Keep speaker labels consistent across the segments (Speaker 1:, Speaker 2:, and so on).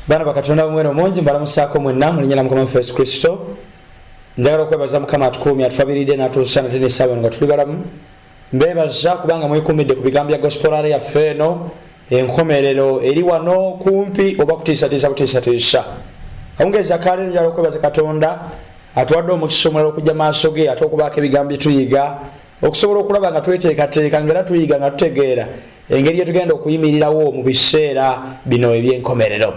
Speaker 1: Baana bakatonda bumweno omungi, mbalamusaako mwenna mu linnya lya Mukama waffe Yesu Kristo. Njagala okwebaza Mukama atukuumye, atufabiridde n'atuusa nate n'essaawa eno nga tuli balamu. Mbeebaza kubanga mwekuumidde ku bigambo bya gospolare yaffe eno, enkomerero eri wano kumpi oba kutiisatiisa butiisatiisa. Awungeezi akaleero njagala okwebaza Katonda atuwadde omukisa omulala okujja maaso ge ate okubaako ebigambo bye tuyiga okusobola okulaba nga tweteekateeka nga era tuyiga nga tutegeera engeri gyetugenda okuyimirirawo mu biseera bino ebyenkomerero.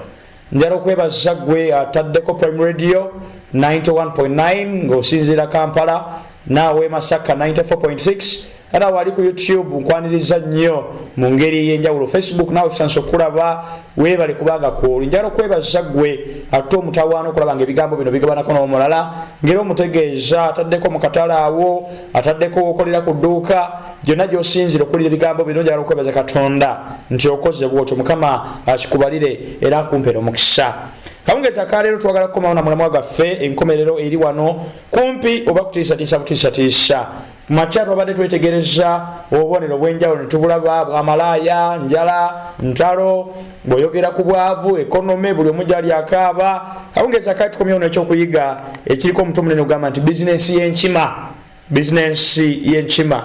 Speaker 1: Njala okwebaza gwe ataddeko Prime Radio 91.9 ng'osinziira Kampala, naawe Masaka 94.6, era wali ku YouTube nkwaniriza nnyo mu ngeri ey'enjawulo. Facebook naawe tutandise okulaba, weebale kubanga kwoli. Njala okwebaza gwe ate omutawaana okulaba nga ebigambo bino bigabanako n'omulala, ngeri omutegeeza ataddeko mu katale awo, ataddeko wokolera ku dduuka, gyonna gyosinzira okuwulira ebigambo bino. Njagala okwebaza Katonda nti okoze bwotyo, Mukama akikubalire era akumpera omukisa. Kawungezi akaleero twagala kukomawo na mulamwa gwaffe, enkomerero eri wano kumpi oba kutiisatiisa butiisatiisa. Makya twabadde twetegereza obubonero obwenjawulo netubulaba, bwamalaaya, njala, ntalo, bw'oyogera ku bwavu, ekonome, buli omu gyali akaaba. Kawungezi akali tukomyewo n'ekyokuyiga ekiriko omutwe omunene ogamba nti bizinensi y'enkima, bizinensi y'enkima.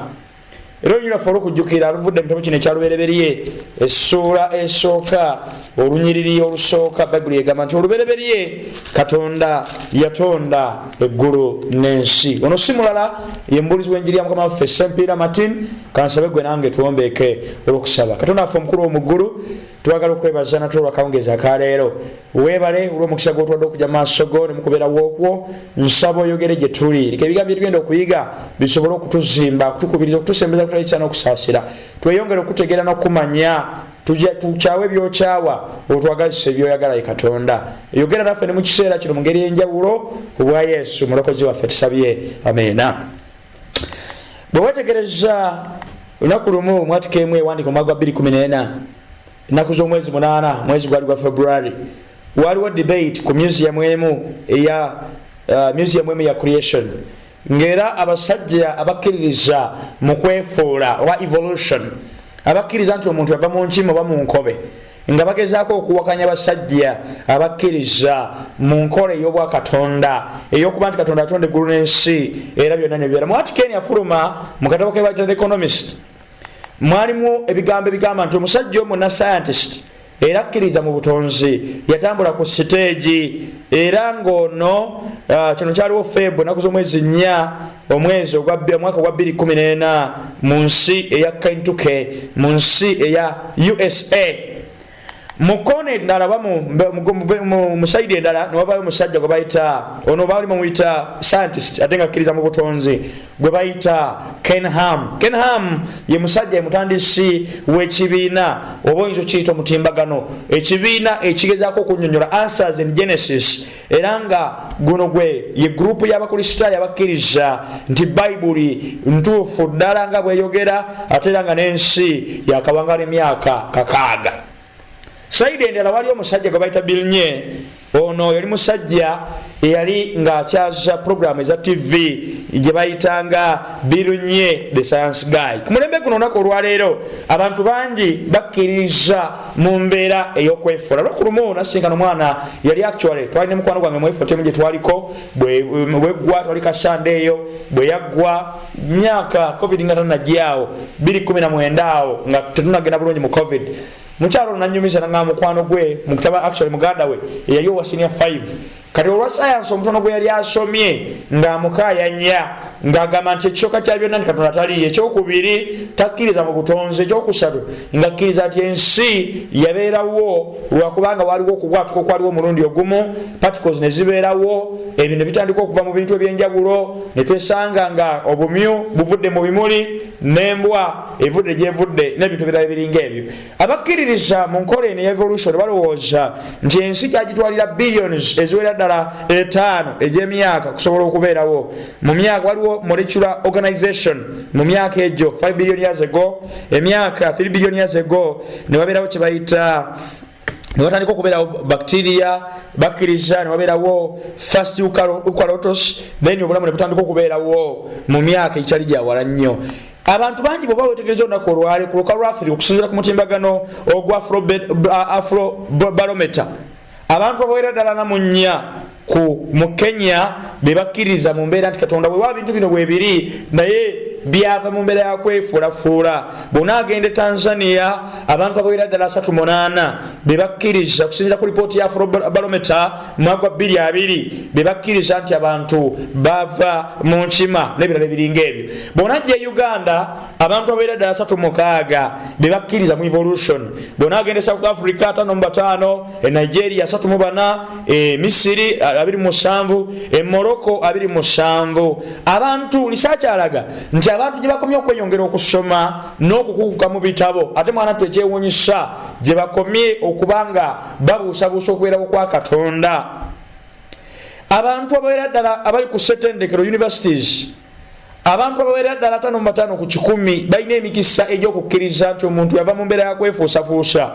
Speaker 1: Era olunyiriri lwaffe olwokujjukira luvudde mu kitabo kino ekya Lubereberye, essuula esooka, olunyiriri olusooka. Bayibuli egamba nti olubereberye Katonda yatonda eggulu n'ensi. Ono si mulala ye mubuulizi w'enjiri ya Mukama waffe Sempiira Martin. Kansabe gwe nange tuwombeeke olw'okusaba. Katonda waffe omukulu ow'omu ggulu, twagala okwebaza nate olwakawungeezi akaleero. Weebale olw'omukisa gw'otwadde okujja mu maaso go ne mukubeerawo okwo. Nsaba oyogere gye tuli, leka ebigambo bye tugenda okuyiga bisobole okutuzimba, okutukubiriza, okutusembeza kutali kisa n'okusaasira, tweyongere okutegeera n'okumanya, tukyawe byokyawa, otwagazisa ebyoyagala. Ye Katonda, yogera naffe ne mu kiseera kino mu ngeri ey'enjawulo, ku bwa Yesu Mulokozi waffe tusabye, amiina. Bwe wetegereza, lunaku lumu mwatika emu ewandika omwaka gwa 214, ennaku z'omwezi 8, mwezi gwali gwa February, waliwo debate ku museum emu eya museum emu ya creation, ng'era abasajja abakkiririza mu kwefuula oba evolution, abakkiriza nti omuntu yava mu nkima oba mu nkobe, nga bagezaako okuwakanya abasajja abakkiriza mu nkola ey'obwakatonda ey'okuba nti Katonda atonda eggulu n'ensi era byonna nebibeera. Mu article eno yafuluma mu katabo ke bayita The Economist, mwalimu ebigambo ebigamba nti omusajja omu na scientist era akkiriza mu butonzi yatambula ku siteegi, era ng'ono kino kyaliwo Feb ennaku z'omwezi 4, omwezi omwaka gwa 214, mu nsi eya Kentucky, mu nsi eya USA. Mu koona endala oba mu side endala newabayo omusajja gwe bayita, ono baali mumuyita scientist ate nga akkiriza mu butonzi, gwe bayita Ken Ham. Ken Ham ye musajja, ye mutandisi w'ekibiina, oba oyinza okiyita omutimbagano, ekibiina ekigezaako okunyonyola Answers in Genesis, era nga guno gwe ye gurupu y'Abakristaayo abakkiriza nti Bayibuli ntuufu ddala nga bweyogera, ate era nga n'ensi yakawangala emyaka 60. Side endala wali omusajja gwe bayita Bill Nye. Ono yali musajja eyali ng'akyaza puroguramu eza TV gye bayitanga Bill Nye the Science Guy. Ku mulembe guno, olunaku olwaleero, abantu bangi bakkiririza mu mbeera ey'okwefuula. Lunaku lumu nasinkana omwana, yali actually twali ne mukwano gwange mu effort emu gye twaliko, bweggwa twali kasande eyo bwe yaggwa myaka COVID nga tanajjaawo, 219 awo nga tetunagenda bulungi mu COVID. Mukyalo ono nanyumiza nanga mukwano gwe mukutaba, actually muganda we eyali owa senior 5. Kati olwa sayansi omutono gwe yali asomye, ng'amukayanya ng'agamba nti ekisooka kya byonna nti Katonda taliyo, ekyokubiri takkiriza mu butonzi, ekyokusatu ng'akkiriza nti ensi yabeerawo lwakubanga waliwo okubwatuka okwaliwo omulundi ogumu, particles ne zibeerawo, ebyo ne bitandika okuva mu bintu ebyenjawulo, ne twesanga nga obumyu buvudde mu bimuli n'embwa evudde gyevudde n'ebintu ebirala ebiringa ebyo. Abakkiririza mu nkola eno evolution balowooza nti ensi kyagitwalira billions eziwera ddala 5 egy'emyaka kusobola okubeerawo. Mu myaka waliwo molecular organization mu myaka egyo 5 billion years ago, emyaka 3 billion years ago, ne wabeerawo kye bayita, ne watandika okubeerawo bacteria, bakkiriza ne wabeerawo first eukaryotes, then obulamu ne butandika okubeerawo mu myaka ekyali gyawala nnyo. Abantu bangi bwoba wetegereza olunaku olwali ku lukalu lwa Afirika, okusinzira ku mutimbagano ogwa Afrobarometer. Abantu abawera ddala 44 ku mu Kenya be bakkiriza mu mbeera nti Katonda bwewa bintu bino bwebiri, naye byava mu mbeera ya kwefuulafuula. Bw'onaagenda e Tanzania, abantu abawera ddala 38 be bakkiriza, okusinziira ku lipooti ya Afrobarometer mwaka gwa 2020, be bakkiriza nti abantu bava mu nkima n'ebirala ebiringa ebyo. Bw'onajja e Uganda, abantu abawera ddala 36 be bakkiriza mu evolution. Bw'onaagenda e South Africa, 55, e Nigeria 34, e Misiri 27, e Morocco 27. Abantu lisakyalaga nti abantu gye bakomye okweyongera okusoma n'okukuguka mu bitabo, ate mwana ttu ekyewuunyisa gye bakomye okuba nga babuusabuusa okubeerawo kwa Katonda. Abantu abawerera ddala abali ku ssetendekero, universities, abantu abawerera ddala 55 ku kikumi balina emikisa egy'okukkiriza nti omuntu yava mu mbeera ya kwefuusafuusa.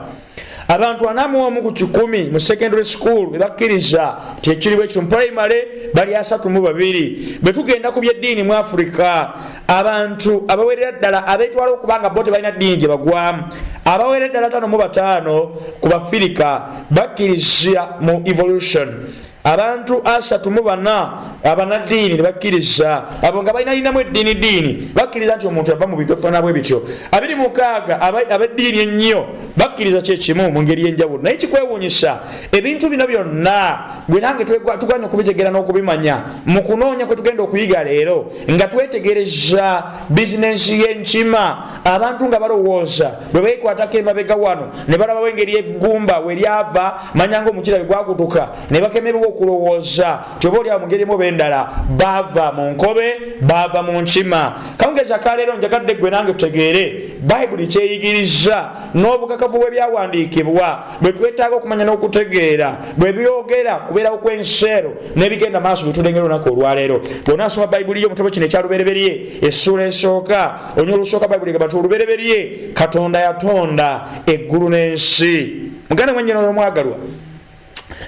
Speaker 1: Abantu 41 ku kikumi mu secondary school bebakkiriza nti ekiri bwekityo, mu primary bali 32. Bwe tugenda ku byeddiini mu Africa, abantu abawerera ddala abetwala okuba nga bo tebalina ddiini gye bagwamu, abawerera ddala 55 ku Bafirika bakkiriza mu evolution. Abantu 34 abanaddiini ne bakkiriza, abo nga balinalinamu eddiini ddiini, bakkiriza nti omuntu yava mu bintu ebifaanana bwe bityo. 26 ab'eddiini ennyo bakkiriza kyekimu mu ngeri y'enjawulo. Naye kikwewuunyisa, ebintu bino byonna gwe nange tuganye okubitegeera n'okubimanya mu kunoonya kwe tugenda okuyiga leero, nga twetegereza bizinensi y'enkima. Abantu nga balowooza bwe beekwatako emabega wano ne balabawo engeri eggumba we lyava, manya nga omukira bwe gwakutuka, ne bakemebwa okulowooza nti oba oliawo mu ngeri emu oba endala baava mu nkobe, baava mu nkima. Kawungezi akaleero njagadde ggwe nange tutegeere Bayibuli kyeyigiriza n'obukakafu bw'ebyawandiikibwa bwe twetaaga okumanya n'okutegeera bwe byogera kubeerawo kw'enseero n'ebigenda maaso bye tulengera olunaku olwaleero. Bw'onaasoma Bayibuli yo mu kitabo kino ekya Lubereberye essuula esooka, onya olusooka, Bayibuli egamba nti olubereberye Katonda yatonda eggulu n'ensi. Muganda mwennyini omwagalwa,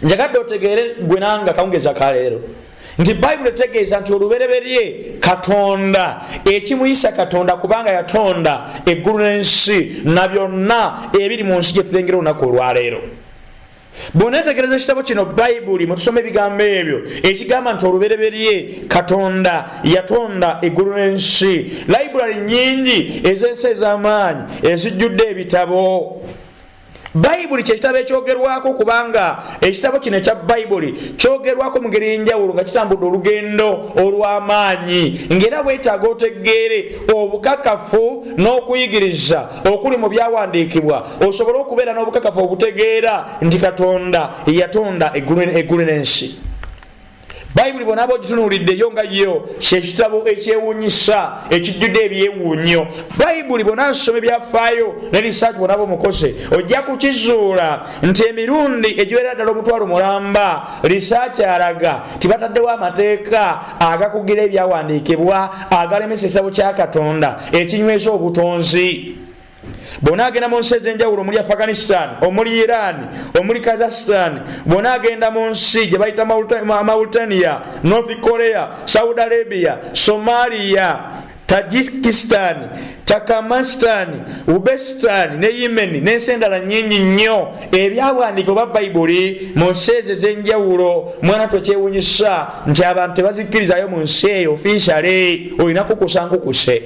Speaker 1: njagadde otegeere gwe nanga kawungezi akaleero nti Bayibuli etegeeza nti olubereberye Katonda, ekimuyisa Katonda kubanga yatonda eggulu n'ensi na byonna ebiri mu nsi gye tulengera olunaku olwaleero. Bw'oneetegereza ekitabo kino Bayibuli mwe tusoma ebigambo ebyo ekigamba nti olubereberye Katonda yatonda eggulu n'ensi, library nyingi ez'ensi ez'amaanyi ezijjudde ebitabo, Bayibuli kyekitabo ekyogerwako, kubanga ekitabo kino ekya Bayibuli kyogerwako mu ngeri y'enjawulo nga kitambudde olugendo olw'amaanyi, ng'era bwetaaga otegeere obukakafu n'okuyigiriza okuli mu byawandiikibwa osobole okubeera n'obukakafu obutegeera nti Katonda yatonda eggulu n'ensi. Bayibuli bwonaaba ogitunuuliddeyo nga yo kyekitabo ekyewuunyisa ekijjudde ebyewuunyo. Bayibuli bwonaasoma ebyafaayo ne risaaki bwonaaba omukoze, ojja kukizuula nti emirundi egiwerera ddala 500,000 risaaki alaga tibataddewo amateeka agakugira ebyawandiikibwa agalemesa ekitabo kya Katonda ekinyweza obutonzi. Bw'onaagenda mu nsi ez'enjawulo omuli Afghanistan, omuli Iran, omuli Kazakhstan, bw'onaagenda mu nsi gye bayita Mauritania, North Korea, Saudi Arabia, Somalia, Tajikistan, Turkmenistan, Uzbekistan ne Yemen n'ensi endala nnyingi nnyo, ebyawandiikibwa oba Bayibuli mu nsi ezo ez'enjawulo, mwana twekyewunyisa nti abantu tebazikkirizayo mu nsi eyo officially, olina kukusa nkukuse.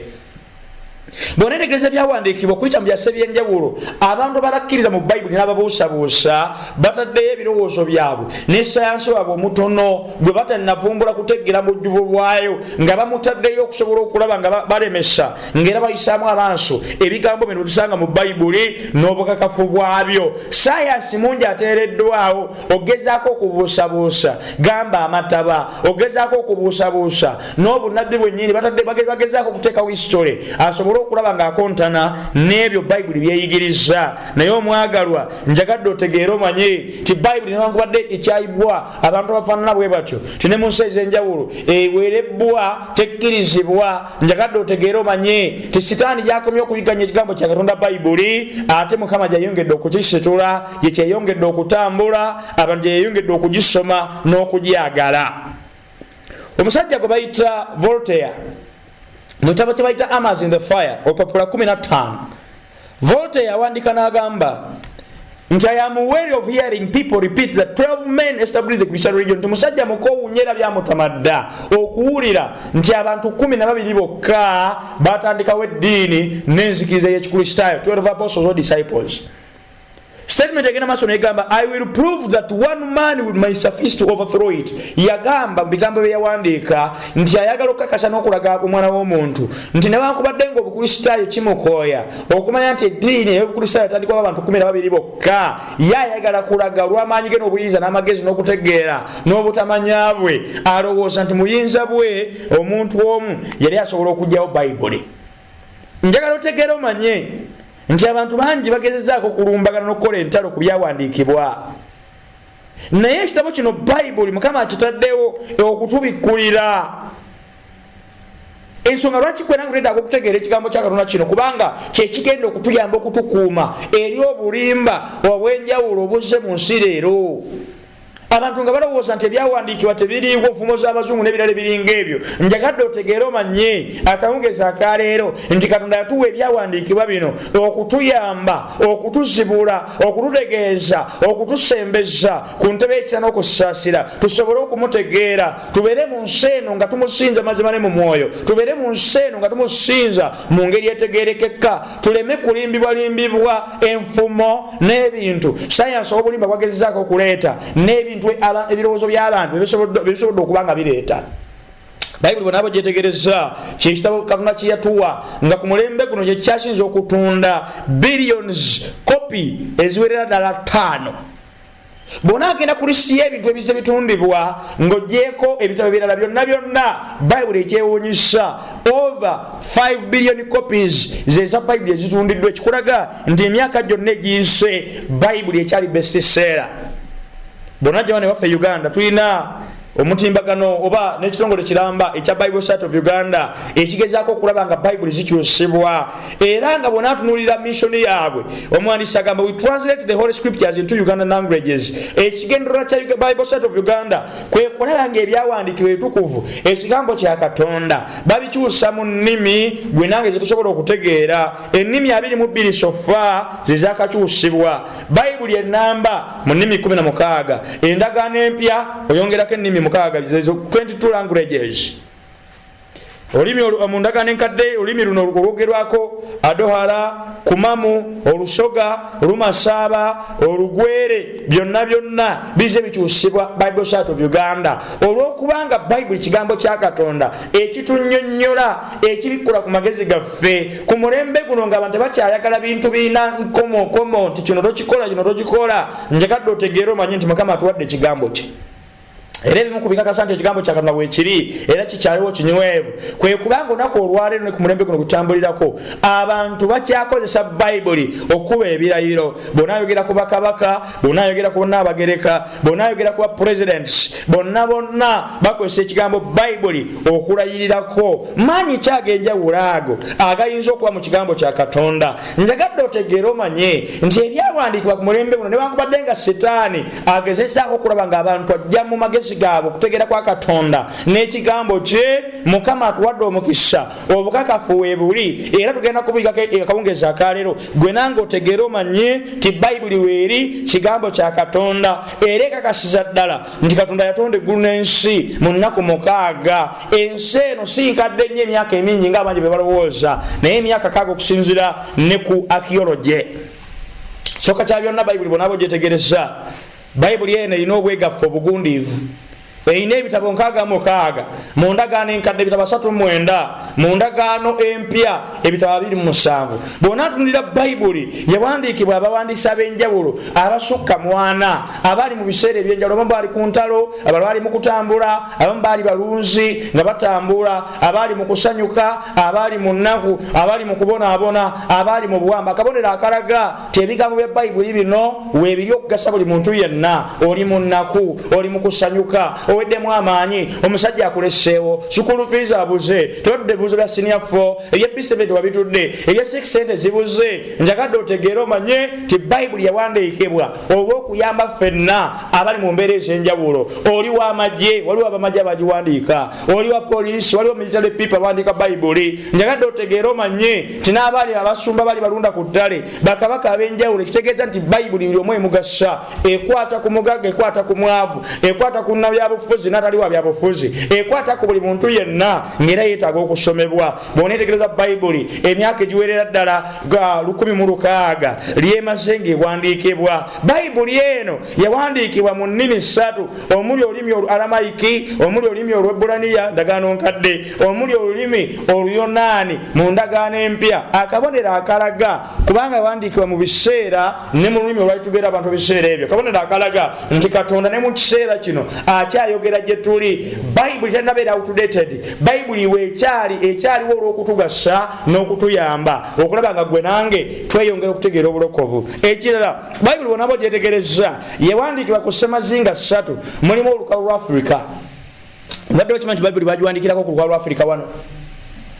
Speaker 1: Bw'oneetegereza ebyawandiikibwa okuyita mu byasa eby'enjawulo, abantu abalakkiriza mu Bayibuli n'ababuusabuusa bataddeyo ebirowoozo byabwe ne sayansi waabwe omutono gwe batannavumbula kutegeera mu bujjuvu bwayo, nga bamutaddeyo okusobola okulaba nga balemesa ng'era bayisaamu amaaso ebigambo bino bye tusanga mu Bayibuli n'obukakafu bwabyo. Sayansi mungi ateereddwawo ogezaako okubuusabuusa, gamba amataba, ogezaako okubuusabuusa n'obunnabbi bwennyini, batadde bagezaako okuteekawo history asobole okulaba ng'akontana n'ebyo Bayibuli byeyigiriza. Naye omwagalwa, njagadde otegeere omanye nti Bayibuli newankubadde ekyayibwa abantu abafaanana bwe batyo, ti ne mu nsi ez'enjawulo ewerebbwa, tekkirizibwa. Njagadde otegeere omanye nti Sitaani gyakomye okuyiganya ekigambo kya Katonda Bayibuli, ate Mukama gyeyongedde okukisitula, gye kyeyongedde okutambula, abantu gye yeyongedde okugisoma n'okugyagala. Omusajja gwe bayita Voltaire, mu kitabo kye bayita Arms in the Fire, olupapula 15, Voltaire awandika n'agamba, Nti I am weary of hearing people repeat that 12 men established the Christian religion. Nti musajja mukowunya era byamutama dda okuwulira nti abantu 12 bokka batandikawo eddiini n'enzikiriza y'Ekikristaayo, 12 apostles or disciples. Statement egenda maaso negamba, "I will prove that one man will may suffice to overthrow it." Yagamba mu bigambo byeyawandiika nti ayagala okukakasa n'okulaga omwana w'omuntu nti newankubadde nga Obukristaayo kimukooya okumanya nti eddiini ey'Obukristaayo yatandikwawo abantu 12 bokka, ye ayagala kulaga olw'amaanyi ge n'obuyinza n'amagezi n'okutegeera n'obutamanya bwe, alowooza nti muyinza bwe omuntu omu yali asobola okugyawo Bayibuli. Njagala otegeera omanye nti abantu bangi bagezezaako okulumbagana n'okukola entalo ku byawandiikibwa, naye ekitabo kino Bayibuli Mukama akitaddewo okutubikkulira ensonga lwaki kwena twetaaga okutegeera ekigambo kya Katonda kino, kubanga kyekigenda okutuyamba okutukuuma eri obulimba obwenjawulo obuzze mu nsi leero. Abantu nga balowooza nti ebyawandiikibwa tebiriiwo, nfumo z'abazungu n'ebirala ebiringa ebyo. Njagadde otegeere omanye akawungezi akaleero nti Katonda yatuwa ebyawandiikibwa bino okutuyamba, okutuzibula, okututegeeza, okutusembeza ku ntebe y'ekisa n'okusaasira, tusobole okumutegeera, tubeere mu nsi eno nga tumusinza mazima ne mu mwoyo, tubeere mu nsi eno nga tumusinza mu ngeri etegeerekeka, tuleme kulimbibwalimbibwa enfumo n'ebintu sayansi obulimba bwagezezaako okuleeta n'ebintu ebirowoozo by'abantu byebisobodde okuba nga bireeta. Bayibuli bwenaaba gyetegereza, kyekitabo Katonda kyeyatuwa nga ku mulembe guno kyekyasinza okutunda billions copy eziwerera ddala 5. Bwona agenda ku lisiti y'ebintu ebize bitundibwa ng'ogyeko ebitabo ebirala byonna byonna, Bayibuli ekyewuunyisa, over 5 billion copies zeza Bayibuli ezitundiddwa, ekikulaga nti emyaka gyonna egiyise Bayibuli ekyali best seller. Bwona jjawa ne waffe Uganda, tulina omutimbagano oba n'ekitongole kiramba ekya Bible Society of Uganda ekigezaako okulaba nga Bayibuli zikyusibwa, era nga bwona atunulira mission yaabwe, omuwandiisi agamba, "We translate the Holy Scriptures into Ugandan languages." Ekigendererwa kya Bible Society of Uganda kwe kulaba nga ebyawandiikibwa ebitukuvu, ekigambo kya Katonda, babikyusa mu nnimi gwe nange zetusobola okutegeera. Ennimi 22 so far zezakakyusibwa Bayibuli enamba mu nnimi 16. Endagaano Empya oyongerako ennimi 6, zezo 22 languages. Olulimi mu Ndagaano Enkadde, olulimi luno olwogerwako Adohara, Kumamu, Olusoga, Lumasaaba, Olugwere, byonna byonna bize bikyusibwa Bible Society of Uganda, olwokubanga Bayibuli kigambo kya Katonda ekitunyonnyola, ekibikkula ku magezi gaffe ku mulembe guno nga abantu tebakyayagala bintu birina nkomokomo nti kino tokikola, kino tokikola. Njagadde otegeere omanye nti Mukama atuwadde ekigambo kye, era ebimu ku bikakasa nti ekigambo kya Katonda bwekiri era kikyaliwo kinywevu kwe kubanga olunaku olwaleero ne ku mulembe guno gutambulirako, abantu bakyakozesa Bayibuli okuba ebirayiro. Bonna ayogera ku bakabaka, bonna ayogera ku bonnaabagereka, bonna ayogera ku bapresidents, bonna bonna bakozesa ekigambo Bayibuli okulayirirako. Maanyi kyagenjawulo ago agayinza okuba mu kigambo kya Katonda? Njagadde otegeere omanye nti ebyawandiikibwa ku mulembe guno, newankubadde nga Sitaani agezezaako okulaba nga abantu ajja mu magezi gaabwe okutegeera kwa Katonda n'ekigambo kye, Mukama atuwadde omukisa, obukakafu weebuli, era tugenda kubuyigako akawungeezi akaleero. Gwe nange otegeere omanye nti Bayibuli weeri kigambo kya Katonda, era ekakasiza ddala nti Katonda yatonda eggulu n'ensi mu nnaku 6. Ensi eno si nkadde nnyo emyaka emingi ng'abangi bwe balowooza, naye emyaka 6 okusinzira ne ku archaeology. Soka kya byonna, Bayibuli bonaaba ogyetegereza, Bayibuli eno erina obwegaffe obugundiivu. Erina ebitabo 66. Mu Ndagaano Enkadde ebitabo 39, mu Ndagaano Empya ebitabo 27. Bwona atunulira Bayibuli, yawandiikibwa abawandiisi ab'enjawulo abasukka mwana abaali mu biseera ebyenjawulo. Abamu baali ku ntalo, abalala baali mu kutambula, abamu baali balunzi nga batambula, abaali mu kusanyuka, abaali mu nnaku, abaali mu kubonaabona, abaali mu buwamba. Akabonero akalaga ti ebigambo bya Bayibuli bino weebiri okugasa buli muntu yenna, oli mu nnaku, oli mu kusanyuka, Oweddemu amaanyi, omusajja akuleseewo, sukulu fees abuze, tebatudde ebibuuzo bya senior 4, ebya B7 tewabitudde, ebya 6 sente zibuze. Njagadde otegeere omanye nti Bayibuli yawandiikibwa olw'okuyamba ffenna abali mu mbeera ez'enjawulo. Oli w'amagye, waliwo abamagye abagiwandiika, oli wa poliisi, waliwo military people abawandiika Bayibuli. Njagadde otegeere omanye nti n'abaali abasumba bali balunda ku ttale, bakabaka ab'enjawulo, ekitegeeza nti Bayibuli buli omu emugasa. Ekwata ku mugagga, ekwata ku mwavu, ekwata ku nabyabufuzi n'atali wa byabufuzi, ekwata ku buli muntu yenna ng'era yeetaaga okusomebwa. Bw'oneetegereza Bayibuli, emyaka egiwerera ddala ga 1600 lyemaze ng'ewandiikibwa. Bayibuli eno yawandiikibwa mu nnimi ssatu, omuli olulimi olu Aramayiki, omuli olulimi Olwebulaniya, ndagaano nkadde, omuli olulimi Oluyonaani mu ndagaano empya. Akabonero akalaga kubanga yawandiikibwa mu biseera ne mu lulimi olwali tugeera abantu ebiseera ebyo, kabonero akalaga nti Katonda ne mu kiseera kino akyayogera gye tuli. Bayibuli tenabeera outdated. Bayibuli weekyali, ekyaliwo olw'okutugasa n'okutuyamba okulaba nga gwe nange tweyongera okutegeera obulokovu. Ekirala, Bayibuli bwonaba ogyetegereza, yawandiikibwa ku ssemazinga ssatu, mulimu olukalu lwa Afirika. Badde okimanyi nti Bayibuli bagiwandikirako ku lukalu lwa Afirika wano?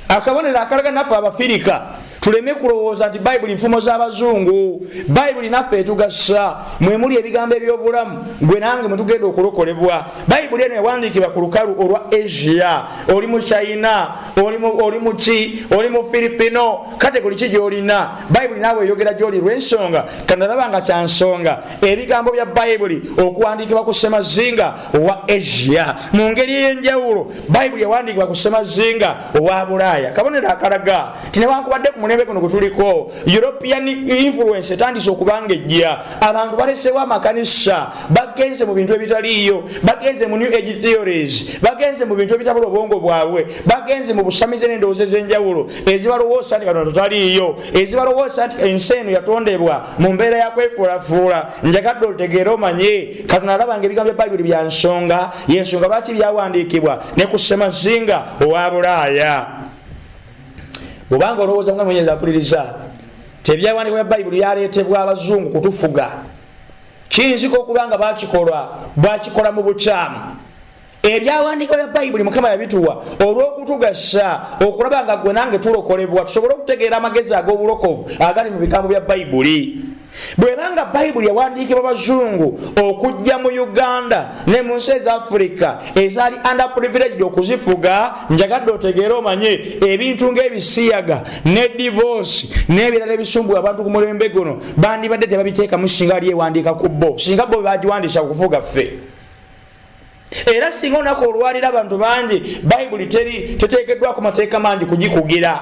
Speaker 1: Akabonero akalaga naffe Abafirika tuleme kulowooza nti Bayibuli nfumo z'abazungu. Bayibuli naffe etugasa, mwemuli ebigambo ebyobulamu gwe nange mwetugenda okulokolebwa. Bayibuli eno yawandiikibwa ku lukalu olwa Asia. Oli mu China, oli muki, oli mu Filipino, category ki gyolina, Bayibuli naawe eyogera gyoli. Lwensonga kanalaba nga kyansonga ebigambo bya Bayibuli okuwandiikibwa ku ssemazinga owa Asia. Mu ngeri ey'enjawulo, Bayibuli yawandiikibwa ku ssemazinga owa Bulaaya. Kabonero akalaga nti newankubadde ku mulembe guno gwe tuliko European influence etandise okubanga ejja, abantu baleseewo amakanisa, bagenze mu bintu ebitaliiyo, bagenze mu new age theories, bagenze mu bintu ebitabula obwongo bwabwe, bagenze mu busamize n'endowooza ez'enjawulo ezibalowoosa nti Katonda totaliiyo, ezibalowoosa nti ensi eno yatondebwa mu mbeera ya kwefuulafuula. Njagadde otegeere omanye Katonda alaba nga ebigambo bya Bayibuli bya nsonga, yensonga lwaki byawandiikibwa ne ku ssemazinga owa Bulaaya. Bwobanga olowooza nga mwenyeza mpuliriza tebyawandiikibwa bya Bayibuli byaleetebwa abazungu kutufuga, kiyinzika okuba nga bakikola mu bukyamu. Ebyawandiikibwa bya Bayibuli Mukama yabituwa olw'okutugasa okulaba nga gwe nange tulokolebwa, tusobole okutegeera amagezi ag'obulokovu agali mu bigambo bya Bayibuli. Bwebanga Bayibuli yawandiikibwa bazungu okujja mu Uganda ne mu nsi eza Afirika ezaali under privileged okuzifuga, njagadde otegeere omanye ebintu ng'ebisiyaga ne divorce n'ebirala ebisumbuwa abantu ku mulembe guno bandibadde tebabiteekamu singa ali ewandiika ku bo, singa bo bagiwandiisa okufuga ffe. Era singa olunaku olwaliro abantu bangi Bayibuli teri teteekeddwako mateeka mangi kugikugira.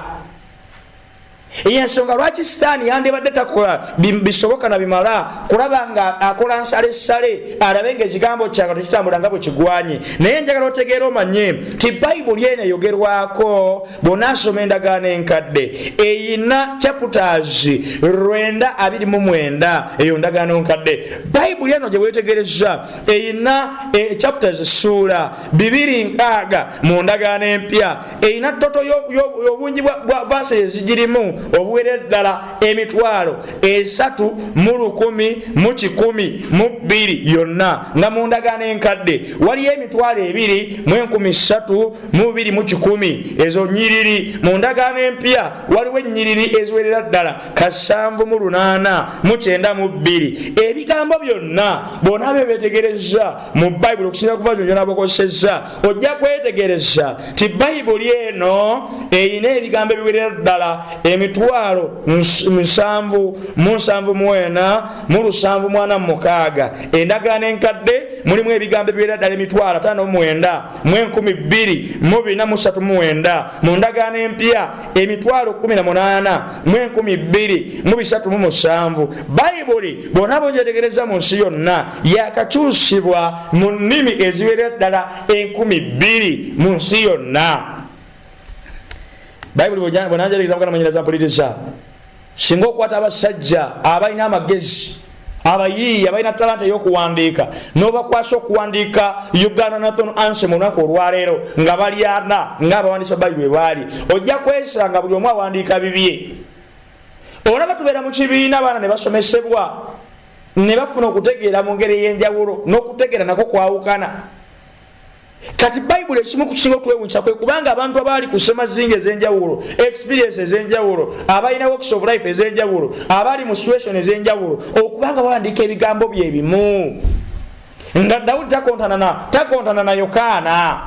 Speaker 1: Eyensonga lwaki Sitaani yandibadde takola bisoboka na bimala kulaba nga akola nsalesale alabe nga ekigambo kyanga tekitambula nga bwe kigwanye. Naye njagala otegeera omanye nti Bayibuli eno eyogerwako, bw'onaasoma endagaano enkadde eyina chapters 929, eyo ndagaano nkadde. Bayibuli eno gye weetegereza eyina chapters, essuula 260 mu ndagaano empya. Erina total obungi bwa verse ezigirimu obuwerera ddala 301,102 yonna, nga mu ndagaano enkadde waliyo 2,032,100, ezo nyiriri. Mu ndagaano empya waliwo ennyiriri eziwerera ddala 7892. Ebigambo byonna bw'onaaba ebetegereza mu Bayibuli okusinza kuva zonjona bokosezza, ojja kwetegereza nti Bayibuli eno erina ebigambo ebiwerera ddala 7,074,746. Endagaano enkadde mulimu ebigambo ebiwerera ddala 59,239. Mu ndagaano empya 18,00237. Bayibuli bwona bwogyetegereza mu nsi yonna yakakyusibwa mu nnimi eziwerera ddala 2,000 mu nsi yonna. Bayibuli bwonanjetegereza, mukana mwenyeraza mpuliriza, singa okwata abasajja abalina amagezi, abayiiya, balina talanta ey'okuwandiika, n'obakwasa okuwandiika Uganda National Anthem olunaku olwaleero nga bali ana ng'abawandiisi ba Bayibuli baali, ojja kwesanga buli omu awandiika bibye. Olaba tubeera mu kibiina, abaana ne basomesebwa ne bafuna okutegeera mu ngeri ey'enjawulo, n'okutegeera nakwo kwawukana. Kati Bayibuli ekimu ku kisinga okutwewunyisa kwe kubanga abantu abaali ku semazinga ez'enjawulo, experience ez'enjawulo, abalina walks of life ez'enjawulo, abali mu situation ez'enjawulo, okubanga bawandiika ebigambo bye bimu, nga Dawudi takontana na Yokaana,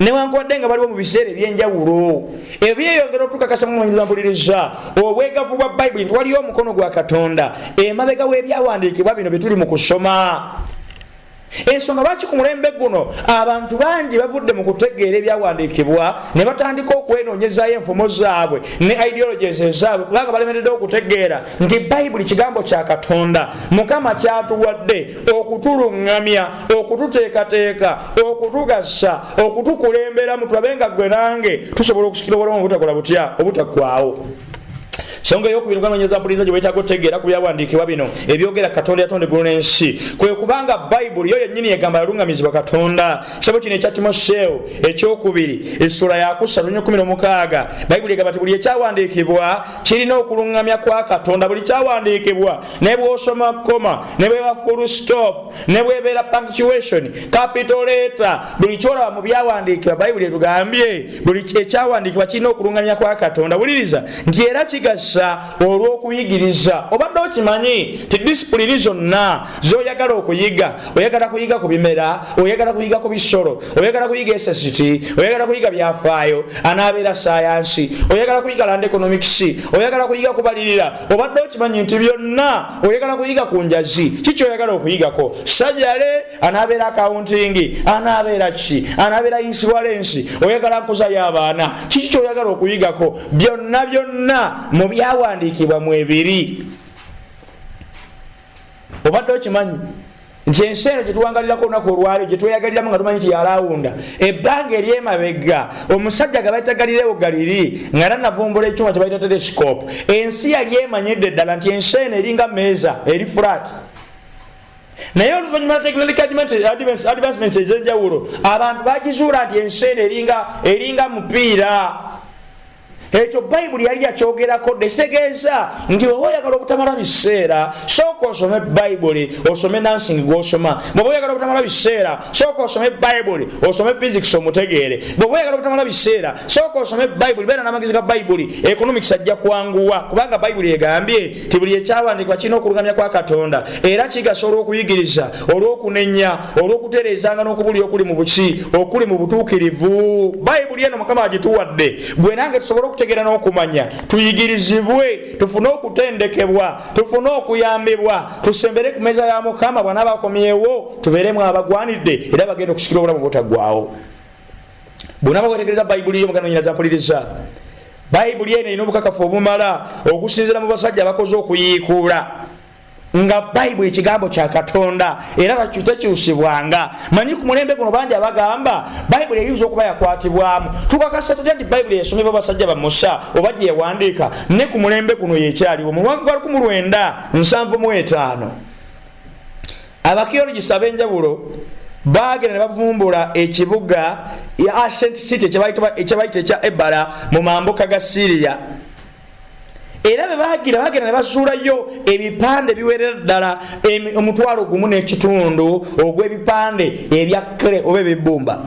Speaker 1: newankubadde nga baliwo mu biseera ebyenjawulo. Ebyo byeyongera otukakasa mumanyiriza mpuliriza obwegavu bwa Bayibuli nti waliyo omukono gwa Katonda emabega w'ebyawandiikibwa bino bye tuli mu kusoma. Ensonga lwaki ku mulembe guno abantu bangi bavudde mu kutegeera ebyawandiikibwa ne batandika okwenoonyezayo enfumo zaabwe ne ideologies ezaabwe, kubanga balemeredde okutegeera nti Bayibuli kigambo kya Katonda Mukama kyatuwadde okutuluŋŋamya, okututeekateeka, okutugasa, okutukulemberamu, tulabe nga gwe nange tusobola okusikira obulamu obutakola butya, obutaggwawo. Songa eyokubiri muganoonyeza mpuliriza gye weetaaga otegeera ku byawandiikibwa bino ebyogera Katonda yatonda eggulu n'ensi, kwe kubanga Bayibuli yo yennyini egamba yaluŋŋamizibwa Katonda. Kitabo kino ekya Timoseewo ekyokubiri essula yakusatu nyo 16, Bayibuli egamba nti buli ekyawandiikibwa kirina okuluŋŋamya kwa Katonda. Buli kyawandiikibwa, ne bw'osoma koma, ne bweba full stop, ne bwebeera punctuation, capital letter, buli kyolaba mu byawandiikibwa, Bayibuli etugambye buli ekyawandiikibwa kirina okuluŋŋamya kwa Katonda. Wuliriza nti era kigasa olw'okuyigiriza. Obadde okimanyi nti disipulini zonna z'oyagala okuyiga, oyagala kuyiga ku bimera, oyagala kuyiga ku bisolo, oyagala kuyiga SST, oyagala kuyiga byafaayo, anaabeera sayansi, oyagala kuyiga land economics, oyagala kuyiga kubalirira, obadde okimanyi nti byonna, oyagala kuyiga ku njazi, kiki oyagala okuyigako, sajale, anaabeera accounting, anaabeera ki, anaabeera insurance, oyagala nkuza y'abaana, kiki kyoyagala okuyigako, byonna byonna mu byawandiikibwa mwebiri. Obadde okimanyi nti ensi eno gyetuwangalirako olunaku olwaliro, gyetweyagaliramu nga tumanyi nti yalawunda, ebbanga eryemabega omusajja ga bayita Galileo Galili nga nanavumbula ekyuma kyebayita telescope, ensi yali emanyidde ddala nti ensi eno eringa meeza, eri flat. Naye oluvanyuma technological advancements ez'enjawulo, abantu bakizuula nti ensi eno eringa mupiira. Ekyo Bayibuli yali yakyogerako dde. Ekitegeeza nti bweba oyagala obutamala biseera, sooka osome Bayibuli, osome nursing gwosoma. Bweba oyagala obutamala biseera, sooka osome Bayibuli, osome physics omutegeere. Bweba oyagala obutamala biseera, sooka osome Bayibuli, beera n'amagezi ga Bayibuli, economics ajja kwanguwa, kubanga Bayibuli egambye ti buli ekyawandiikibwa kirina okulugamya kwa Katonda, era kigasa olw'okuyigiriza, olw'okunenya, olw'okutereezanga n'okubulya okuli mu buki, okuli mu butuukirivu. Bayibuli eno Mukama agituwadde gwe nange tusobole okutegeera n'okumanya, tuyigirizibwe, tufune okutendekebwa, tufune okuyambibwa, tusembere ku meza ya Mukama bw'anaaba akomyewo, tubeeremu abagwanidde era bagenda okusikira obulamu butaggwawo. Bw'onaaba wetegereza Bayibuli yo, muganda nyina zampuliriza, Bayibuli eno erina obukakafu obumala okusinziira mu basajja abakoze okuyiikuula nga Bayibuli ekigambo kya Katonda era tekyusibwanga. Manyi ku mulembe guno bangi abagamba Bayibuli eyinza okuba yakwatibwamu. Tukakasa tutya nti Bayibuli esomebwa basajja ba Musa oba gye yawandiika ne ku mulembe guno yekyaliwo? Mu mwaka gwa 1975 abaarchaeologists ab'enjawulo bagenda ne bavumbula ekibuga ancient city ekyebayita ekya Ebala mu mambuka ga Syria. Era bwe bagira bagenda ne basuulayo ebipande biwerera ddala 1,500 ogw'ebipande ebya clay oba ebibbumba.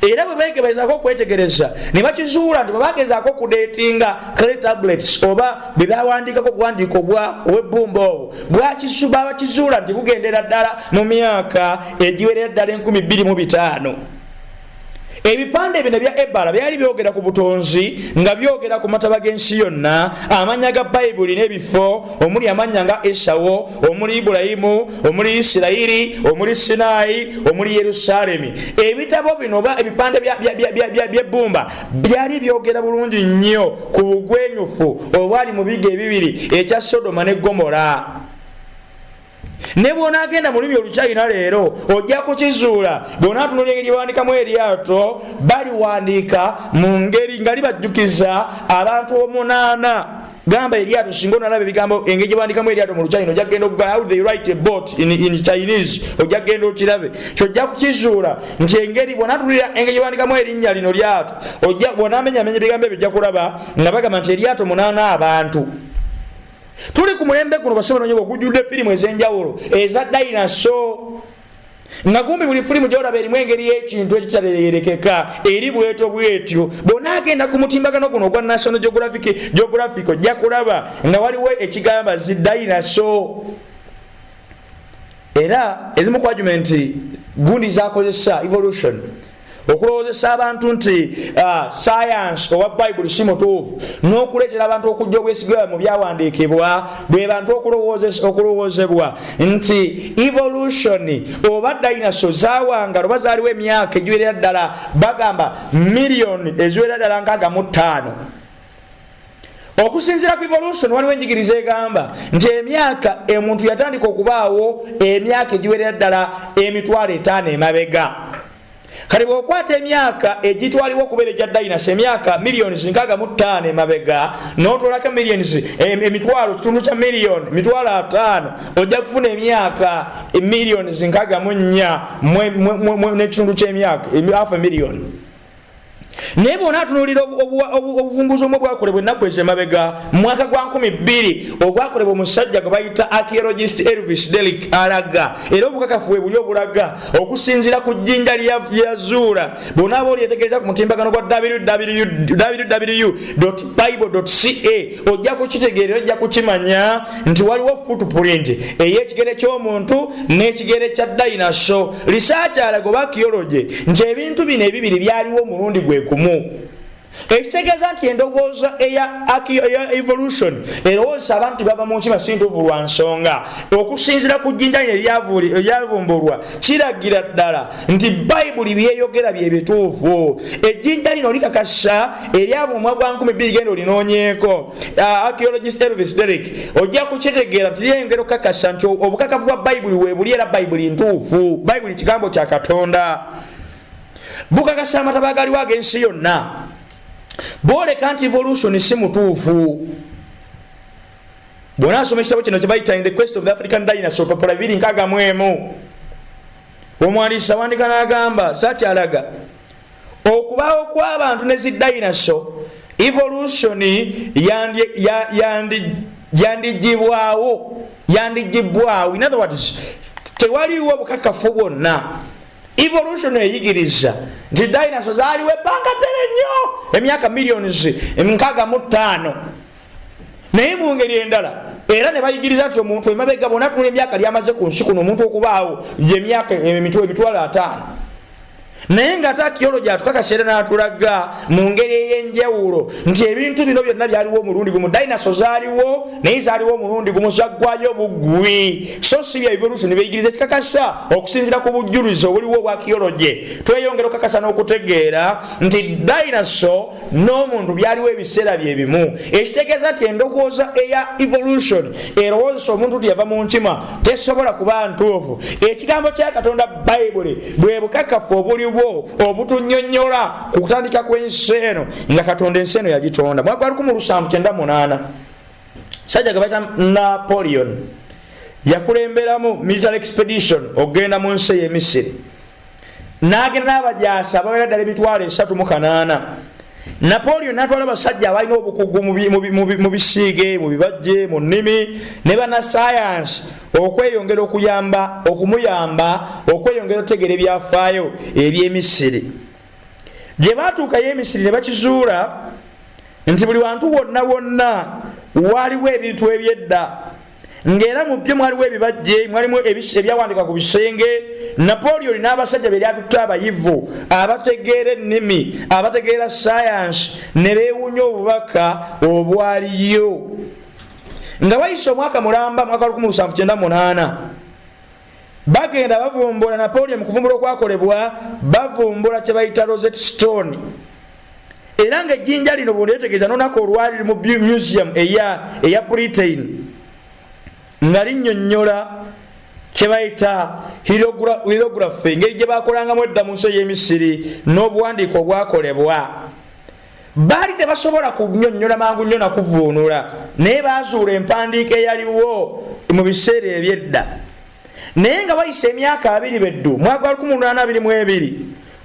Speaker 1: Era bwe begezaako okwetegereza ne bakizuula nti bwe bagezaako okudatinga clay tablets oba bwe bawandiikako obuwandiiko obw'ebbumba obwo, bakizuula nti bugendera ddala mu myaka egiwerera ddala 2500. Ebipande bino ebya Ebala byali byogera ku butonzi, nga byogera ku mataba g'ensi yonna, amannya ga Bayibuli n'ebifo omuli amannya nga Esawo, omuli Ibulayimu, omuli Isirayiri, omuli Sinaayi, omuli Yerusaalemi. Ebitabo bino oba ebipande by'ebbumba byali byogera bulungi nnyo ku bugwenyufu obwali mu bigo ebibiri, ekya Sodoma ne Gomora. Ne bw'onaagenda mu lulimi Oluchina leero ojja kukizuula. Bw'onaatunula engeri gyebawandikamu eryato, baliwandiika mu ngeri nga libajjukiza abantu omunaana. Gamba eryato, singa onalaba ebigambo engeri gyebawandikamu eryato mu Luchina, ojja kugenda okuga how they write a boat in Chinese, ojja kugenda okirabe kyojja kukizuula nti engeri bw'onatunulira engeri gyebawandikamu erinnya lino lyato, bw'onaamenyamenya ebigambo ebyo, ojja kulaba nga bagamba nti eryato munaana abantu. Tuli ku mulembe guno, basobola nyo, ogujjudde firimu ez'enjawulo eza dinosaur. Nga kumbi buli firimu gyolaba erimu engeri y'ekintu ekitategerekeka eri bwetyo bwetyo. Bw'onaagenda ku mutimbagano guno ogwa National Geographic ojja kulaba nga waliwo ekigamba zi dinosaur. Era ezimu ku argument gundi zakozesa evolution okulowoozesa abantu nti science owa Bayibuli si mutuufu, n'okuleetera abantu okujja obwesige bwabwe mu byawandiikibwa, bwe bantu okulowoozebwa nti evolution oba dinosaur zawangala oba zaaliwo emyaka egiwerera ddala, bagamba miliyoni eziwerera ddala 65. Okusinziira ku evolution, waliwo enjigiriza egamba nti emyaka omuntu yatandika okubaawo emyaka egiwerera ddala 50,000 emabega. Kati bw'okwata emyaka egitwalibwa okubeera egya dinosaur, emyaka miliyoni 65 emabega, n'otwalako miliyoni emitwalo kitundu kya miliyoni 50,000, ojja kufuna emyaka miliyoni 64 n'ekitundu ky'emyaka, half a million. Naye bw'onaatunuulira obuvumbuzi omu obwakolebwa ennaku ezo emabega mu mwaka gwa 2000, ogwakolebwa omusajja gwe bayita archaeologist Elvis Derrick, alaga era obukakafu bwe buli obulaga okusinziira ku jjinja lyazuula. Bw'onaaba olyetegereza ku mutimbagano gwa www.bible.ca, ojja kukitegeera, ojja kukimanya nti waliwo footprint ey'ekigere ky'omuntu n'ekigere kya dinosaur. Research alaga oba archaeology nti ebintu bino ebibiri byaliwo omulundi gwe gumu, ekitegeeza nti endowooza eya evolution erowoozesa abantu bava mu nkima si ntuufu, lwa nsonga okusinziira ku jjinja lino eryavumbulwa kiragira ddala nti Bayibuli byeyogera bye bituufu. Ejjinja lino likakasa eryava mu mwaka gwa 2000. Genda olinoonyeeko, archaeologist Elvis Derrick, ojja kukitegeera nti lyeyongera okukakasa nti obukakafu bwa Bayibuli weebuli era Bayibuli ntuufu. Bayibuli kigambo kya Katonda. Bukakasa amataba agaliwo ag'ensi yonna, booleka nti evolution si mutuufu. Bw'onaasoma ekitabo kino kyebayita In the Quest of the African Dinosaur, papula 261, omwandiisi awandika n'agamba sakyalaga okubaawo kw'abantu ne zi dinosaur, evolution yandigibwawo. In other words, tewaliwo bukakafu bwonna. Evolution eyigiriza nti dinosaur zaaliwo ebbanga ddene nnyo, emyaka millions 65, naye mu ngeri endala era ne bayigiriza nti omuntu emabega bwona tula emyaka lyamaze ku nsi kuno, omuntu okubaawo yemyaka 50,000. Naye nga ate archaeology atukakasa era n'atulaga mu ngeri ey'enjawulo nti ebintu bino byonna byaliwo omulundi gumu. Dinosaur zaaliwo, naye zaaliwo omulundi gumu, zaggwayo buggwi, so si bya evolution beyigiriza. Ekikakasa okusinziira ku bujjulizi obuliwo obwa archaeology, tweyongera okukakasa n'okutegeera nti dinosaur n'omuntu byaliwo ebiseera byebimu, ekitegeeza nti endowooza eya evolution erowoozesa omuntu nti yava mu nkima tesobola kuba ntuufu. Ekigambo kya Katonda Bayibuli bwe bukakafu obuliwo obutunyonyola ku kutandika kw'ensi eno, nga Katonda ensi eno yagitonda. Mwaka gwa 1798, sajja ge bayita Napoleon yakulemberamu military expedition okugenda mu nsi ey'Emisiri, n'agenda n'abajaasi abawera ddala 308,000. Napoleon natwala abasajja abalina obukugu mu bisiige, mu bibajje, mu nnimi ne bannasayansi okweyongera okuyamba, okumuyamba okweyongera okutegeera ebyafaayo ebyemisiri. Gye batuukayo Emisiri ne bakizuula nti buli wantu wonna wonna waliwo ebintu ebyedda, ng'era mu byo mwaliwo ebibajje, mwalimu ebyawandikwa ku bisenge. Napoleon n'abasajja be lyatutte, abayivu abategeera ennimi, abategeera sayansi, ne beewunya obubaka obwaliyo. Nga wayise omwaka mulamba, mwaka 1798, bagenda bavumbula. Napoleon mu kuvumbula okwakolebwa, bavumbula kye bayita Rosetta Stone, era nga ejjinja lino bwondetegeeza nonaku olwali mu museum eya Britain, nga linnyonnyola kyebayita hieroglyphy, engeri gye bakolangamu edda mu nsi ey'Emisiri n'obuwandiiko obwakolebwa. Baali tebasobola kunyonnyola mangu nnyo nakuvuunula, naye bazuula empandiika eyaliwo mu biseera ebyedda. Naye nga wayise emyaka 20 beddu, mwaka gwa 1822,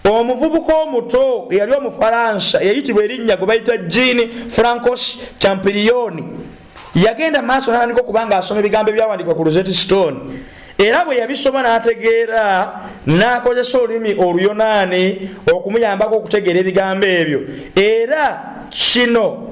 Speaker 1: omuvubuka omuto eyali Omufalansa eyayitibwa erinnya gwe bayita Jean Francois Champollion yagenda maaso natandika okuba nga asoma ebigambo ebyawandikwa ku Rosetta Stone. Era bwe yabisoma n'ategeera, n'akozesa olulimi Oluyonaani okumuyambako okutegeera ebigambo ebyo. Era kino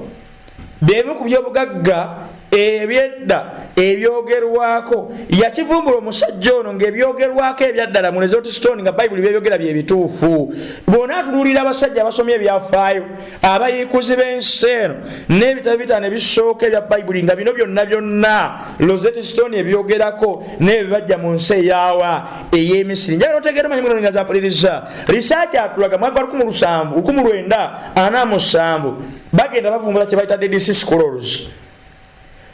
Speaker 1: byebimu ku byobugagga ebyedda ebyogerwako. Yakivumbula omusajja ono ngaebyogerwako ebyaddala mu Rosetta Stone, nga Bayibuli byeyogera byebituufu. Bwona atunuulira abasajja abasomye ebyafaayo, abayiikuzi b'ensi eno, n'ebitabo bitaano ebisooka ebya Bayibuli, nga bino byonna byonna Rosetta Stone ebyogerako n'ebyo bibajja mu nsi eyaawa ey'Emisiri. Njagala otegeere, manyi munonya zampuliriza. Research atulaga mwaka 1947 bagenda bavumbula kye bayita Dead Sea Scrolls.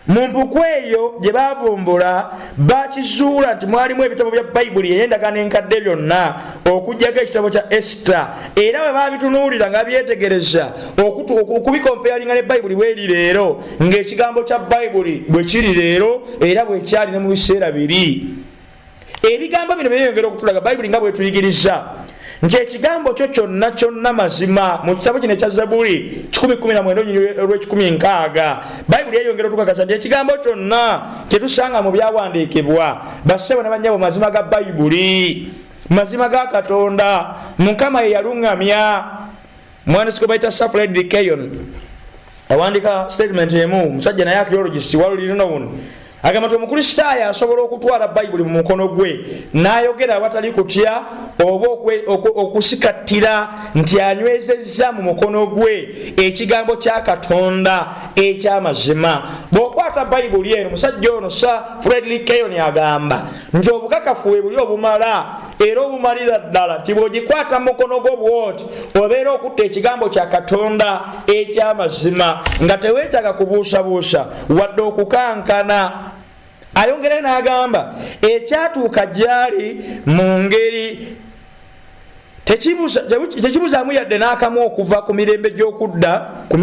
Speaker 1: Mu mpuku eyo gye bavumbula, bakizuula nti mwalimu ebitabo bya Bayibuli ey'Endagaano Enkadde byonna okugjako ekitabo kya Esita. Era bwe babitunuulira nga byetegereza okubicomparinga ne Bayibuli bweri leero, ng'ekigambo kya Bayibuli bwe kiri leero era bwekyali ne mu biseera biri. Ebigambo bino byeyongera okutulaga Bayibuli nga bwetuyigiriza nti ekigambo kyo kyonna kyonna mazima. Mu kitabo kino ekya Zabuli 119 olw'160, Bayibuli eyongera otukakasa nti ekigambo kyonna kyetusanga mu byawandiikibwa, bassebo ne bannyabo, mazima ga Bayibuli, mazima ga Katonda. Mukama ye yaluŋŋamya. Mwandisi gwe bayita Sir Fred Keyon awandika statement emu, musajja naye archaeologist world-renowned, agamba nti Omukristaayo asobola okutwala Bayibuli mu mukono gwe n'ayogera awatali kutya oba okusikattira nti anywezezza mu mukono gwe ekigambo kya Katonda ekyamazima. Bw'okwata Bayibuli eno, musajja ono Sir Frederick Keyon agamba nti obukakafu bwe buli obumala era obumalira ddala nti bw'ogikwata mu mukono gwo bwoti, obeera okutta ekigambo kya Katonda ekyamazima nga teweetaaga kubuusabuusa wadde okukankana. Ayongerayo n'agamba ekyatuuka gyali mu ngeri tekibuzaamu yadde n'akamu okuva ku mirembe gy'okudda ku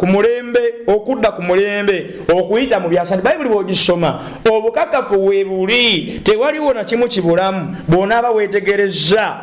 Speaker 1: mulembe okudda ku mulembe okuyita mu byasa, nti Bayibuli bw'ogisoma obukakafu we buli, tewaliwo na kimu kibulamu bw'onaaba weetegereza.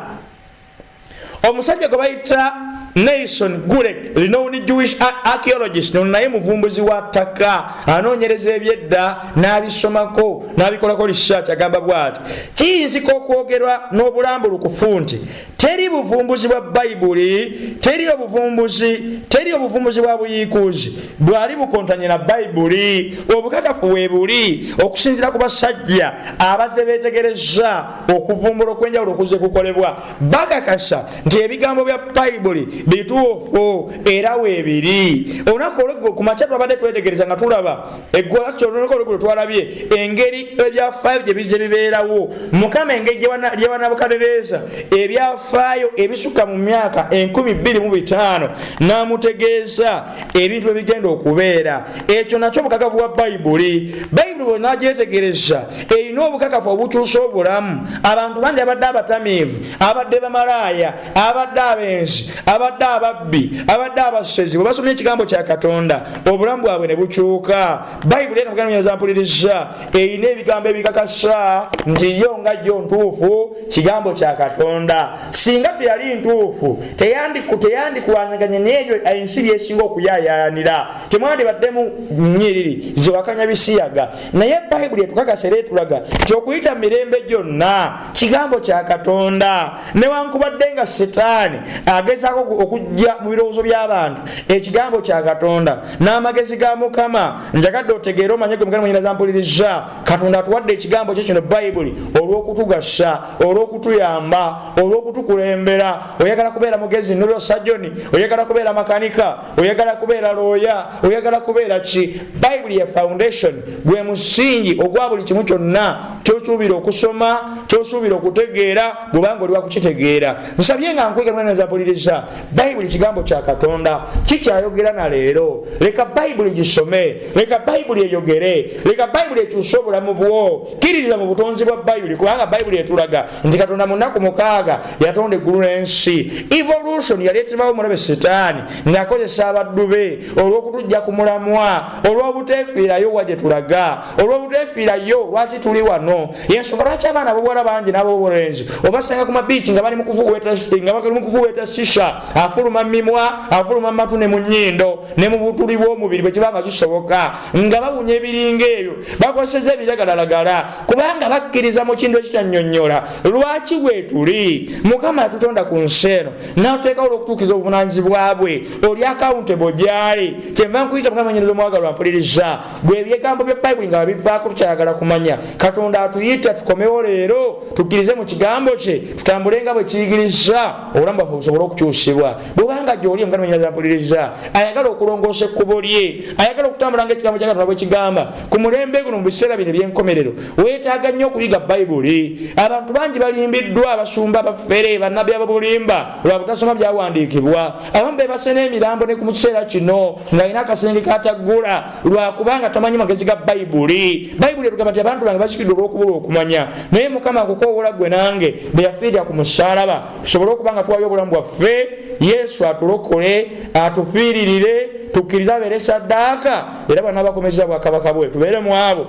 Speaker 1: Omusajja gwe bayita Nelson Glueck, renowned Jewish archaeologist, ono naye muvumbuzi wa ttaka, anoonyereza ebyedda n'abisomako n'abikolako research, agamba bwati: kiyinzika okwogerwa n'obulambulukufu nti teri buvumbuzi bwa Bayibuli, teri obuvumbuzi bwa buyiikuzi bwali bukontanye na Bayibuli. Obukakafu bwe buli okusinziira ku basajja abaze beetegereza okuvumbula okwenjawulo okuze kukolebwa, bakakasa nti ebigambo bya Bayibuli bituufu era weebiri. Olunaku olweggulo ku makya twabadde twetegereza nga tulaba olunaku olweggulo twalabye engeri ebyafaayo gye bize bibeerawo. Mukama engeri gye Banabukadereeza ebyafaayo ebisukka mu myaka 2500 n'amutegeeza ebintu ebigenda okubeera. Ekyo nakyo bukakafu bwa Bayibuli. Bayibuli bwenagyetegereza erina obukakafu obukyusa obulamu. Abantu bangi abadde abatamiivu, abadde bamalaaya, abadde abenzi, abadde ababbi, abadde abasezi, bwe basomye ekigambo kya Katonda obulamu bwabwe ne bukyuka. Bayibuli eno muganyazampuliriza erina ebigambo ebikakasa nti yo nga yo ntuufu, kigambo kya Katonda. Singa teyali ntuufu, teyandikulwanaganye n'ebyo ensi byesinga okuyayaanira, temwandibaddemu nyiriri ziwakanya bisiyaga. Naye Bayibuli etukakasa era etulaga nti okuyita mu mirembe gyonna kigambo kya Katonda, newankubadde nga Setaani agezaako okujja mu birowoozo by'abantu ekigambo kya Katonda n'amagezi ga Mukama. Njagadde otegeere, omanye gwe muganda mwenyinaza mpuliriza, Katonda atuwadde ekigambo kye kino Bayibuli olw'okutugasa, olw'okutuyamba, olw'okutukulembera. Oyagala kubeera mugezi neurosurgeon, oyagala kubeera makanika, oyagala kubeera looya, oyagala kubeera ki, Bayibuli ye foundation, gwe musingi ogwa buli kimu kyonna kyosuubira okusoma, kyosuubira okutegeera, bwebanga oli wakukitegeera. Nsabye nga nkwegaza mpuliriza, Bayibuli kigambo kya Katonda, kikyayogera na leero. Leka Bayibuli gisome, leka Bayibuli eyogere, leka Bayibuli ekyuse obulamu bwo. Kkiririza mu butonzi bwa Bayibuli, kubanga Bayibuli etulaga nti Katonda mu nnaku 6 yatonda eggulu n'ensi. Evolution yaleetebwawo omulabe Setaani ng'akozesa abaddu be olw'okutujja ku mulamwa, olw'obuteefiirayo wa gye tulaga, olw'obuteefiirayo lwaki tuli wano. Yensonga lwaki abaana abobuwala bangi n'abobulenzi obasanga ku mabiiki nga bali mu kufuweeta shisha. Afuluma mumimwa, afuluma mumatu, ne mu nnyindo, ne mu butuli bw'omubiri bwe kiba nga kisoboka, nga bawunya ebiringa ebyo. Bakozeseza ebiragalalagala kubanga bakkiriza mu kintu ekitannyonnyola lwaki bwetuli. Mukama yatutonda ku nsi eno n'atuteekawo olw'okutuukiriza obuvunaanyizibwa bwe. Oli accountable gy'ali. Kyenva nkuyita, Mukama nyiniza omwagalwa mpuliriza, bwe ebigambo bya Bayibuli nga babivaako, tukyayagala kumanya. Katonda atuyita tukomewo leero, tukkirize mu kigambo kye, tutambule nga bwe kiyigiriza, obulamu bwaffe busobole okukyusibwa. Bwobanga gyoli, Mukama nyiniza mpuliriza, ayagala okulongoosa ekkubo lye, ayagala okutambula nga ekigambo kya Katonda bwe kigamba ku mulembe guno, mu biseera bino eby'enkomerero, weetaaga nnyo okuyiga Bayibuli. Abantu bangi balimbiddwa abasumba abafere, bannabbi ababulimba, lwa butasoma byawandiikibwa. Abamu bebase n'emirambo ne mu kiseera kino ng'alina akasenge kataggula lwakubanga tamanyi magezi ga Bayibuli. Bayibuli etugamba nti abantu bange bazikiddwa olw'okubulwa okumanya. Naye Mukama akukoowola gwe nange bwe yafiirira ku musaalaba, tusobole okuba nga tuwayo obulamu bwaffe, Yesu atulokole, atufiiririre, tukkirize abeere saddaaka, era bw'anaabakomeza bwakabaka bwe tubeere mu abo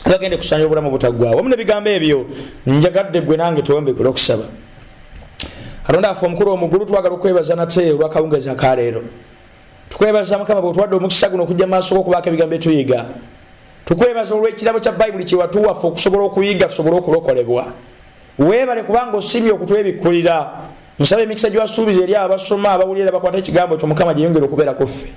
Speaker 1: bagende kusanya obulamu butaggwawo. Wamu n'ebigambo ebyo, njagadde gwe nange tuwembekule okusaba. Katonda affe omukulu omugulu, twagala okwebaza nate olwakawungezi akaleero. Tukwebaza, Mukama, bwetuwadde omukisa guno okujja maaso gokubaako ebigambo byetuyiga. Tukwebaza olw'ekirabo kya Bayibuli kyewatuwaffe okusobola okuyiga tusobole okulokolebwa. Weebale kubanga osiimye okutwebikkulira. Nsaba emikisa gyewasuubiza eri abasoma, abawulira era bakwata ekigambo kyo, Mukama, gyeyongere okubeera ku ffe.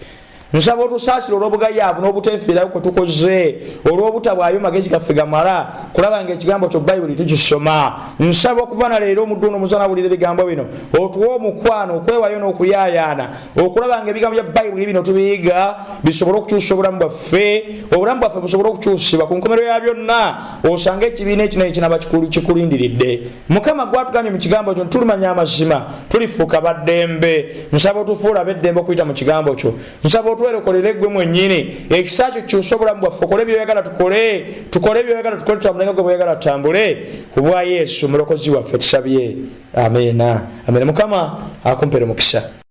Speaker 1: Nsaba otusaasire olw'obugayaavu n'obuteefiirayo kwe tukoze, olw'obutabwayo magezi gaffe gamala kulaba nga ekigambo kyo Bayibuli tukisoma. Nsaba okuva na leero, omuddu ono omuzana awulira ebigambo bino, otuwe omukwano, okwewayo n'okuyaayaana okulaba nga ebigambo bya Bayibuli bino tubiyiga, bisobole okukyusa obulamu bwaffe, obulamu bwaffe busobole okukyusibwa. Ku nkomerero ya byonna osange ekibiina ekinene kinaba kikulindiridde. Mukama, gwatugambye mu kigambo kyo, tulimanya amazima, tulifuuka baddembe. Nsaba otufuula ab'eddembe okuyita mu kigambo kyo. Nsaba otwerokolere gwe mwennyini. Ekisa kyo kyusa obulamu bwaffe, okole byoyagala tukole, tukole byoyagala tukole, tutambule nga gwe bweyagala tutambule. Ku bwa Yesu omulokozi waffe tusabye, amiina, amiina. Mukama akumpere omukisa.